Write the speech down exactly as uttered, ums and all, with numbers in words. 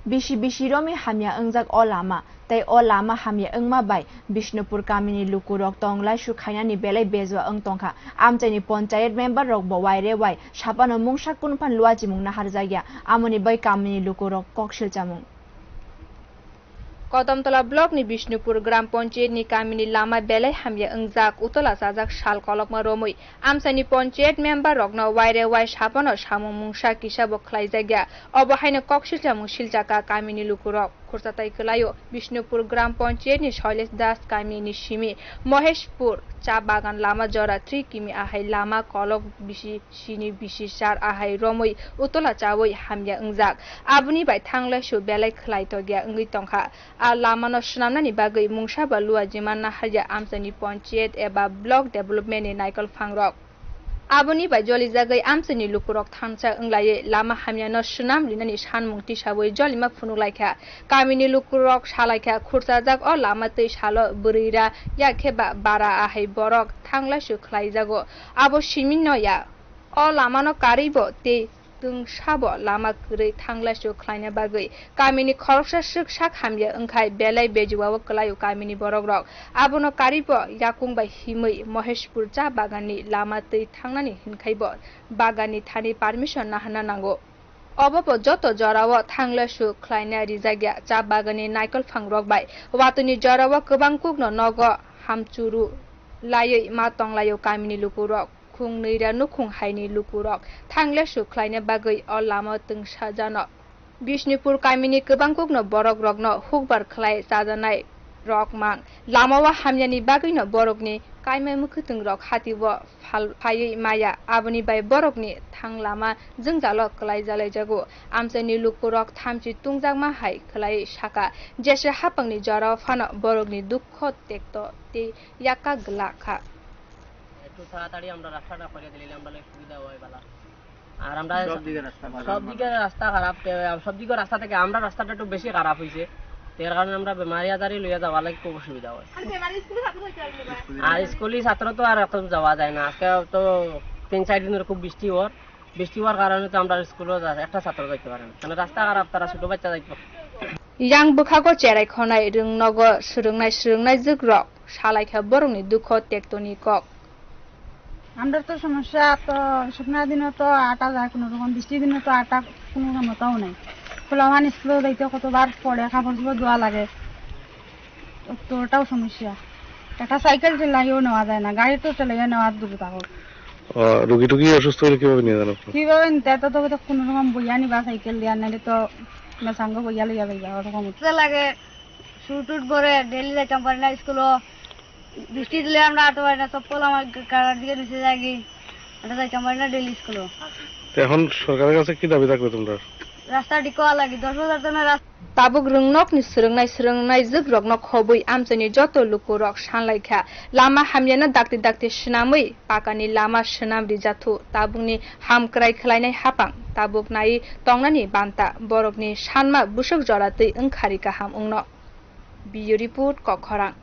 Bisi bisi romwi hamya wngjak o lama, tei o lama hamya wngma bai Bishnupur kamini lukurok tong laisu khainani belai bejua wng tongkha. Amchaini ponchayat member rokbo waire wai sapano mungsa kunuphan luachimung naharjakya, amoni bai kamini lukurok kok silchamung. Kodamtola block ni Bishnupur Gram Panchayat ni kamini lama belai hamya wngjak, utola chajak sal kolokma romwi. Amchaini panchayat member rokno waire wai sapano samung mungsa kisa bo khlaijakya. Obo haino kok silchamung silchakha kamini lukurok. Khursa tai kwlaio Bishnupur Gram Panchayat ni Shailesh Das kamini simi Moheshpur cha bagan lama jora three kimi ahai lama kolok bisi sini bisi char ahai romwi utola chawi hamya wngjak. Aboni bai thanglaisu belai khlai tokya wngwi tongkha. A lamano swnamnani bagwi mungsa ba luajima naharya amchaini ponchayat eba block development ni naikol phangrok. Aboni bai jolijagwi amchaini lukurok thansa wnglaiwi lama hamyano swnam rinani sanmung tisawi jolima phunuklaikha. Kamini lukurok salaikha, khurchajak o lama twi salo bwrwira, yakhe ba bara ahai borok thanglaisu khlaijago. Abo simino ya. O lamano karwibo tei twngsabo lama kwrwi thanglaisu khlaina bagwi kamini khoroksa swk sak hamya wngkhai belai bejuao kwlaio kamini borokrok. Abono karwibo yakung bai himwi Moheshpur cha baganni lama twi thangnani hinkhaibo baganni thani permission naharna nango. Obobo joto jorao thanglaisu khlaina rijakya cha baganni naikol phangrok bai. Watwini jorao kwbang kukno nogo hamchuru laiwi ma tonglaio kamini lukurok. Khung nwi ra nukhung haini lukurok thanglaisu khlaina bagwi o lama twngsajano. Bishnupur kamini kwbang kukno borokrokno hukbar khlai chajanai rok mang. Lamao hamyani bagwino borokni kaimai mwkhwtwngrok hatio phal phaiwi maya. Aboni bai borokni thang lama jwngjalo kwlai jalaijago. Amchaini lukurok thamchi tungjakma hai khlai saka. Jesa hapangni jorao phano borokni dukho tekto tei yakka glak kha. একটু তাড়াতাড়ি আমরা রাস্তাটা করে দিলে আমরা সুবিধা হয় বালা। আর আমরা সব দিকে রাস্তা বালা। সব দিকে রাস্তা খারাপ, তে, সব দিকে রাস্তা থেকে আমরা রাস্তাটা একটু বেশি খারাপ হইছে। তো এর কারণে আমরা বেমারি আজারি লইয়া যাওয়ার লাগি খুব অসুবিধা হয়। আর স্কুলি ছাত্র তো আর এখন যাওয়া যায় না। আজকে তো তিন চার দিন ধরে খুব বৃষ্টি হওয়ার, বৃষ্টি হওয়ার কারণে তো আমরা স্কুলও যা-, একটা ছাত্র যাইতে পারে না। মানে রাস্তা খারাপ, তারা ছোট বাচ্চা যাইতে পারে না। Yang bwkhago cherai khonai rwngnogo swrwngnai swrwngnai jwkrok salaikha borokni dukho tektoni kok. আমরা তো সমস্যা তো শুকনা দিনে তো আটা যায় কোনো রকম, বৃষ্টির দিনে তো আটা কোনো রকম তাও নাই। পোলাওহান স্কুলে যাইতে কতবার পড়ে, কাপড় চোপড় ধোয়া লাগে, তো ওটাও সমস্যা। একটা সাইকেল চালাইও নেওয়া যায় না, গাড়ি তো চালাইয়া নেওয়ার দূরে থাকো। আহ, রুগী টুগী অসুস্থ হলে কিভাবে নিয়ে যান আপনারা? কিভাবে নিতে? এত তো বোধহয় কোনো রকম বইয়া নিবা সাইকেল দিয়া, নাহলে তো মেসাঙ্গ বইয়া লইয়া যাইবা, ওরকম। লাগে, শুট উট করে ডেইলি যাইতাম পারি না স্কুলও। বৃষ্টি দিলে আমরা আটতে পারি না, চপ্পল আমার গাড়ার দিকে নিচে যায়গি, আমরা যাইতাম পারি না ডেইলি স্কুলও। তো এখন সরকারের কাছে কি দাবি থাকবে তোমরা? রাস্তা ঠিক করা লাগে, দশ হাজার জনের রাস্তা। Tabuk rwngnokni swrwngnai swrwngnai jwkrokno khobwi amchaini joto lukurok sanlaikha, lama hamyano dakti dakti swnamwi pakani lama swnam rijathu, tabukni hamkrai khlainai hapang, tabuk naiwi tongnani banta, borokni sanma bwswk jora twi wngkhari kaham wngno. Bureau Report, Kokkhorang.